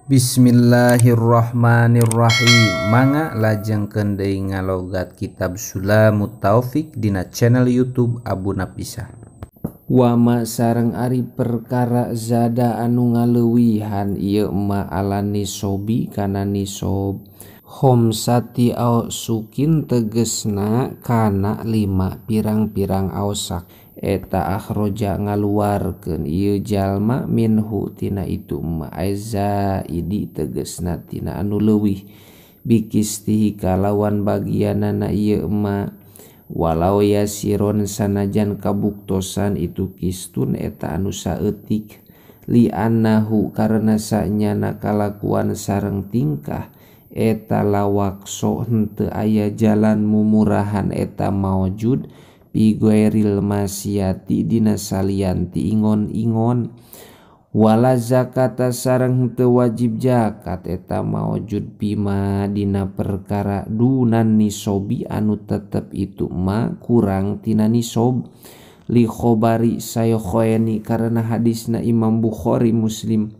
Bismillahirrahmanirrahim. Mangga lajengkeun deui ngalogat kitab Sulamut Taufik dina channel YouTube Abu Napisah. Wama sareng ari perkara zada anu ngaleuwihan ieu ma ala nisobi kana nisob khomsati ausukin tegesna kana 5 pirang-pirang ausak eta akhroja ngaluarkeun ieu jalma minhu tina itu ma aizaidi tegesna tina anu leuwih bikistihi kalawan bagianana ieu ma walau yasiron sanajan kabuktosan itu kistun eta anu saeutik li annahu karena sanyana kalakuan sareng tingkah eta lawakso henteu aya jalan mumurahan eta maujud bi ghairil masiati dina salianti ingon-ingon wala zakata sareng henteu wajib zakat eta maujud bima dina perkara dunan nisobi anu tetep itu ma kurang tina nisob li khobari sayokhoeni karena hadisna Imam Bukhari Muslim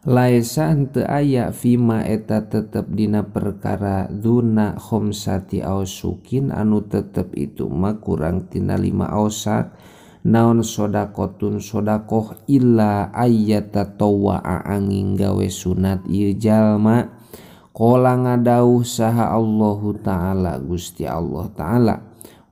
laesa henteu aya fima eta tetep dina perkara duna khomsati ausukin anu tetep itu ma kurang tina 5 ausak naon sodakotun sodakoh illa ayyata tawwa'a angin gawe sunat ieu jalma qala ngadauh saha Allahu ta'ala Gusti Allah ta'ala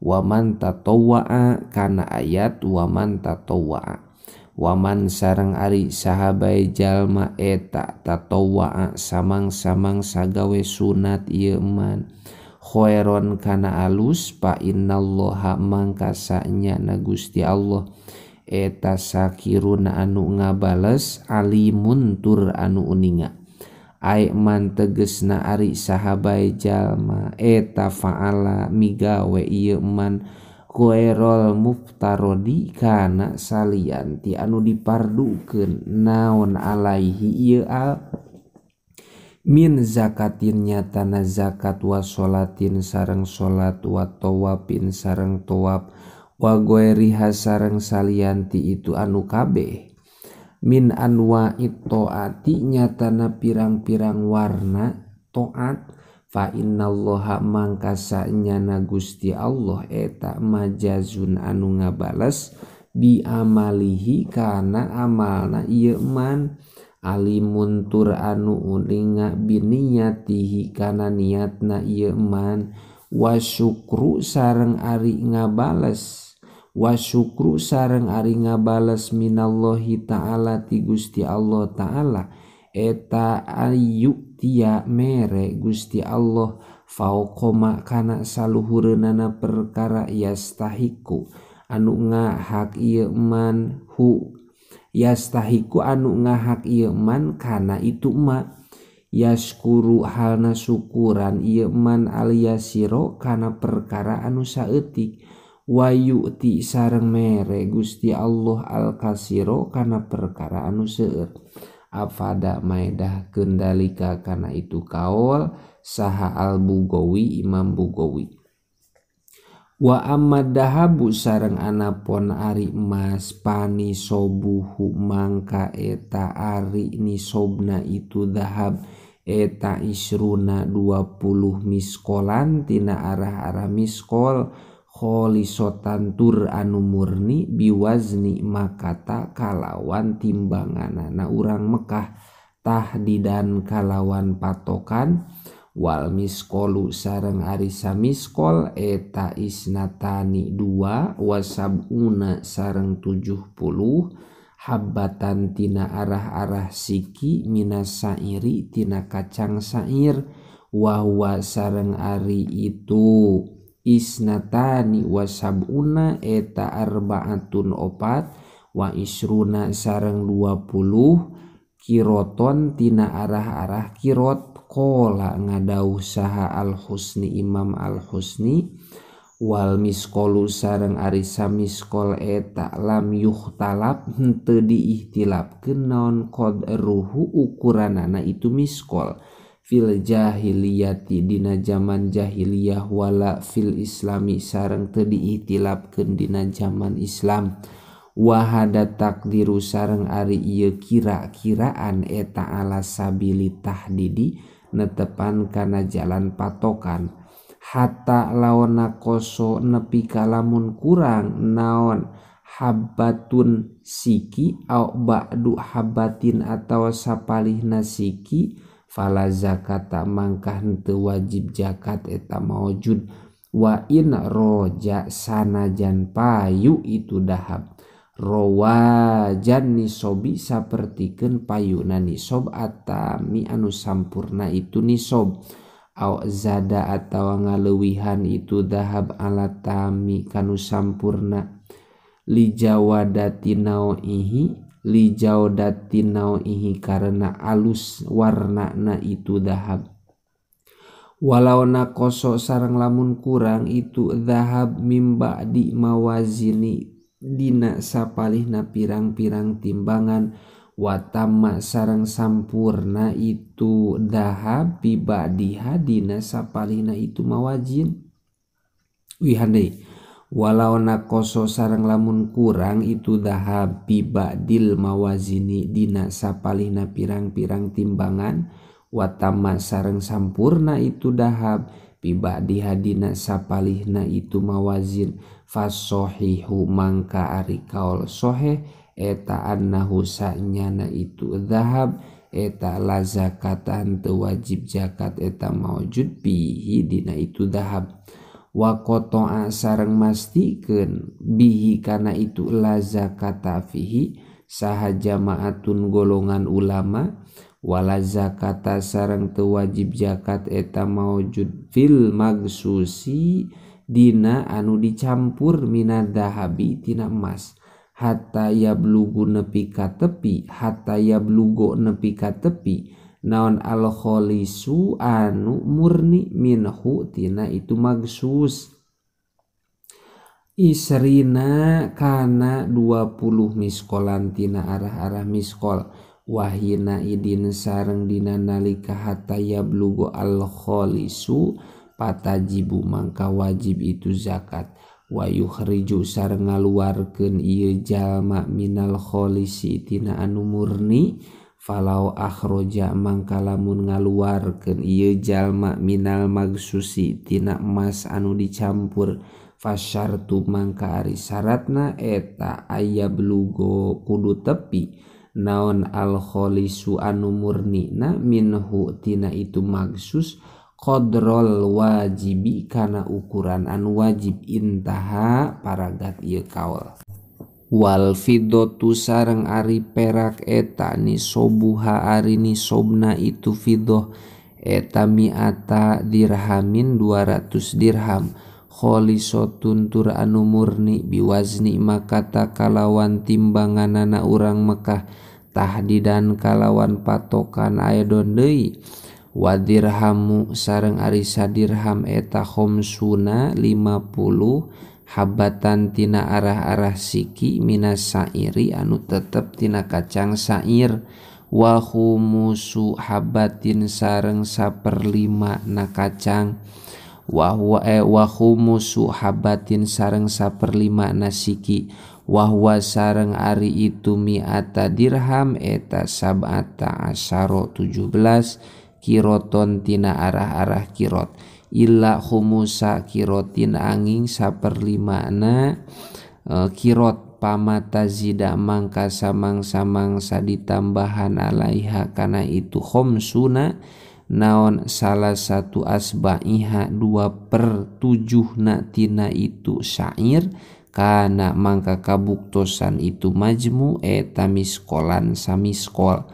waman tatawwa'a kana ayat waman tatawwa'a waman sareng ari sahabae jalma eta tatawwa'a samang-samang sagawe sunat ieu man khairon kana alus fa innallaha mangka sanyana Gusti Allah eta sakiruna anu ngabales alimun tur anu uninga ai man tegesna ari sahabae jalma eta fa'ala migawe ieu man ghairul muftarodi kana salianti anu dipardukeun naon alaihi ieu al min zakatin nyatana zakat wa sholatin sareng sholat wa tawafin sareng tawaf wa ghairiha sareng salianti itu anu kabeh min anwa'it taati nyatana pirang-pirang warna taat fa innallaha mangka sanyana Gusti Allah eta majazun anu ngabales bi amalihi kana amalna ieu man alimun tur anu uninga biniyatihi kana niatna ieu man wa syukru sareng ari ngabales wa syukru sareng ari ngabales minallahi ta'ala ti Gusti Allah ta'ala eta ayu tia mere Gusti Allah fauqoma kana saluhureunana perkara yastahiku anu ngahak ieu man hu yastahiku anu ngahak ieu man kana itu ma yaskuru halna syukuran ieu man aliyasiro kana perkara anu saeutik wa yu'ti sareng mere Gusti Allah al-kasiro kana perkara anu seueur afada maedah kendalika kana itu kaol saha al-Bugawi Imam Bugawi wa amma dahabu sareng anapon ari emas pani sobuhu mangka eta ari nisobna itu dahab eta isruna 20 miskolan tina arah-arah miskol kholisotan tur anu murni biwazni makata kalawan timbanganana urang Mekah tahdidan kalawan patokan wal miskolu sareng ari samiskol eta isnatani 2 wasabuna sareng 70 habbatan tina arah-arah siki minas sairi tina kacang sair wahwa sareng ari itu isnatani wasabuna eta arbaatun 4 wa isruna sareng 20 kiroton tina arah-arah kirot kola ngadauh saha al-Husni Imam al-Husni wal miskolu sareng ari samiskol eta lam yuhtalab henteu diihtilapkeun naon qadruhu ukuranana itu miskol fil jahiliyati dina zaman jahiliyah wala fil islami sareng teu diihtilapkeun dina zaman Islam Wa hada takdiru sareng ari ieu kira-kiraan eta ala sabili tahdidi netepan kana jalan patokan hatta laona koso nepi ka lamun kurang naon habbatun siki au ba'du habbatin atawa sapalihna siki fala zakata mangka henteu wajib zakat eta maujud wa in roja sanajan payu itu dahab rowajan nisobi sapertikeun payuna nisob atami anu sampurna itu nisob au zada atawa ngaleuwihan itu dahab ala tami kanu sampurna lijawadatinauihi karena alus warnana itu dahab walau nakoso sareng lamun kurang itu dahab mimba di mawazini dina sapalihna pirang-pirang timbangan watama sareng sampurna itu dahab bibadiha dina sapalihna itu mawajin wihan deui walau nakoso sareng lamun kurang itu dahab bibadil mawazini dina sapalihna pirang-pirang timbangan watama sareng sampurna itu dahab bibadiha dina sapalihna itu mawazin fasohihu mangka ari kaul soheh eta annahu sanyana itu dahab eta la zakatan teu wajib zakat eta maujud bihi dina itu dahab wa qata'a sareng mastikeun bihi kana itu la zakata fihi saha jamaatun golongan ulama wala zakata sareng teu wajib zakat eta maujud fil magsusi dina anu dicampur minad dahabi tina emas hatta yablugu nepi ka tepi hatta yablugo nepi ka tepi naon al kholisu anu murni minhu tina itu magsus isrina kana 20 miskolan tina arah-arah miskol wahina idin sareng dina nalika hatta yablugo al kholisu patajibu mangka wajib itu zakat wa yukhriju sareng ngaluarkeun ieu jalma minal kholisi tina anu murni falau akhroja mangka lamun ngaluarkeun ieu jalma minal magsusi tina emas anu dicampur fasyartu mangka ari syaratna eta aya belugo kudu tepi naon al kholisu anu murnina minhu tina itu magsus qadrol wajibi kana ukuran anu wajib intaha paragat ieu kaul wal fiddatu sareng ari perak eta nisobuha ari nisobna itu fiddah eta mi'ata dirhamin 200 dirham kholisotun tur anu murni biwazni makata kalawan timbanganana urang Mekah tahdidan kalawan patokan aedon deui wa dirhamu sareng ari sadirham eta khomsuna 50 habatan tina arah-arah siki minas sairi anu tetep tina kacang sair wa khumusu habatin sareng saperlima na kacang wa wa khumusu habatin sareng saperlima na siki wa huwa sareng ari itu mi'ata dirham eta sab'ata asyara 17 kiroton tina arah-arah kirot illa khumusa kirotin angin saperlimana kirot pamata zida mangka samang-samangsa ditambahan alaiha kana itu khomsuna naon salah satu asba'iha 2/7 na tina itu syair kana mangka kabuktosan itu majmu eta miskolan samiskol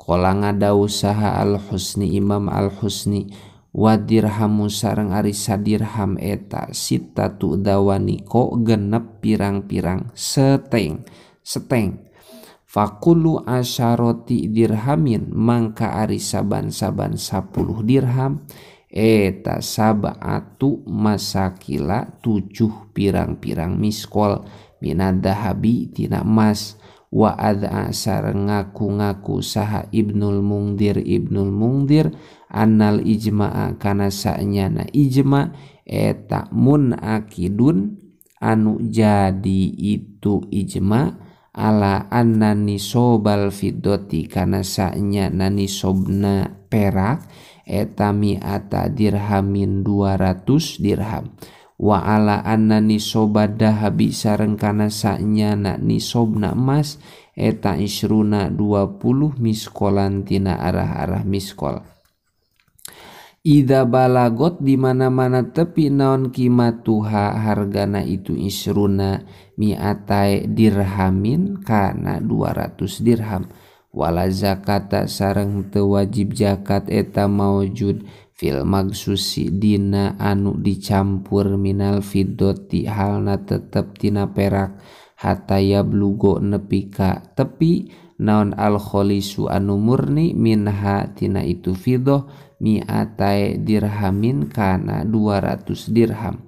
kola ngadau saha al-husni imam al-husni wa dirhamu sareng ari sadirham eta sitatu dawaniko genep pirang-pirang seteng fakulu asyaroti dirhamin mangka ari saban-saban 10 dirham eta sab'atu masakila 7 pirang-pirang miskol minad dahabi tina emas wa ad'a sareng ngaku-ngaku saha Ibnul Mungdir annal ijma'a kana sanyana ijma eta munakidun anu jadi itu ijma ala anna nisobal fiddoti kana sanya na nisobna perak eta mi'ata dirhamin 200 dirham wa ala anna nisoba dahabi sareng kana sanya na nisobna emas eta isruna 20 miskolan tina arah-arah miskol. Ida balagot di mana-mana tepi naon kimatuha hargana itu isruna mi'atai dirhamin kana 200 dirham wala zakata sareng teu wajib zakat eta maujud fil magsusi dina anu dicampur minal fiddoti halna tetep tina perak hatta yablugo nepi ka tepi naon al kholisu anu murni minha tina itu fiddoh mi'atai dirhamin kana 200 dirham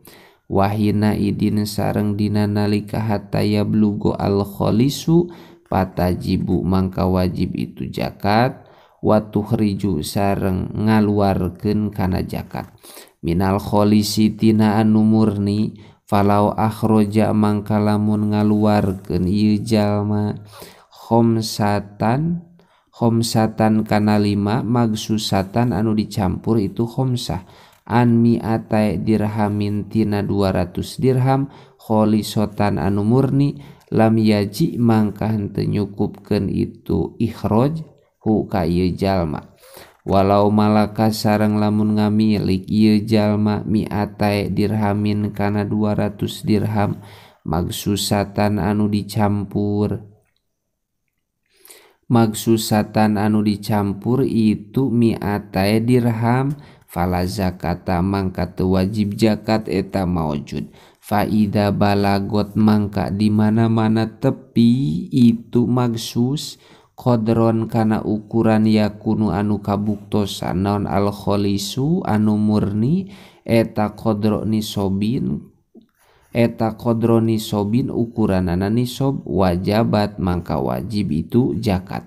wahina idin sareng dina nalika hatta yablugo al kholisu patajibu mangka wajib itu zakat wa tuhriju sareng ngaluarkeun kana zakat minal kholisi tina anu murni falau akhroja mangka lamun ngaluarkeun ieu jalma khomsatan khomsatan kana 5 magsusatan anu dicampur itu khomsah an mi'atai dirhamin tina 200 dirham kholisotan anu murni lam yaji mangka henteu nyukupkeun itu ikhraj hu ka ieu jalma walau malaka sareng lamun ngamilik ieu jalma mi'atai dirhamin kana 200 dirham magsusatan anu dicampur magsusatan anu dicampur itu mi'atai dirham fala zakata mangka teu wajib zakat eta maujud faida balagot mangka di mana-mana tepi itu magsus qadron kana ukuran yakunu anu kabuktosan naon al kholisu anu murni eta qadro nisobin eta qadro nisobin ukuranana nisob wajabat mangka wajib itu zakat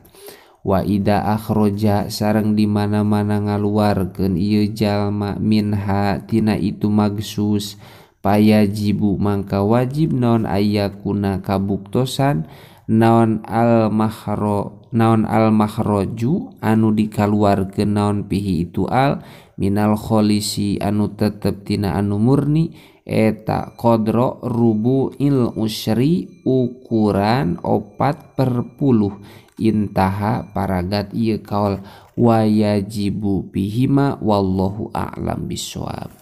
wa ida akhroja sareng di mana-mana ngaluarkeun ieu jalma minha tina itu magsus payajibu mangka wajib naon ayakuna kabuktosan naon al mahro naon al mahroju anu dikaluarkeun naon pihi itu al minal kholisi anu tetep tina anu murni eta qadra rubu'il usri ukuran 4/10 intaha paragat ieu kaul wayajibu bihima wallahu a'lam bissawab.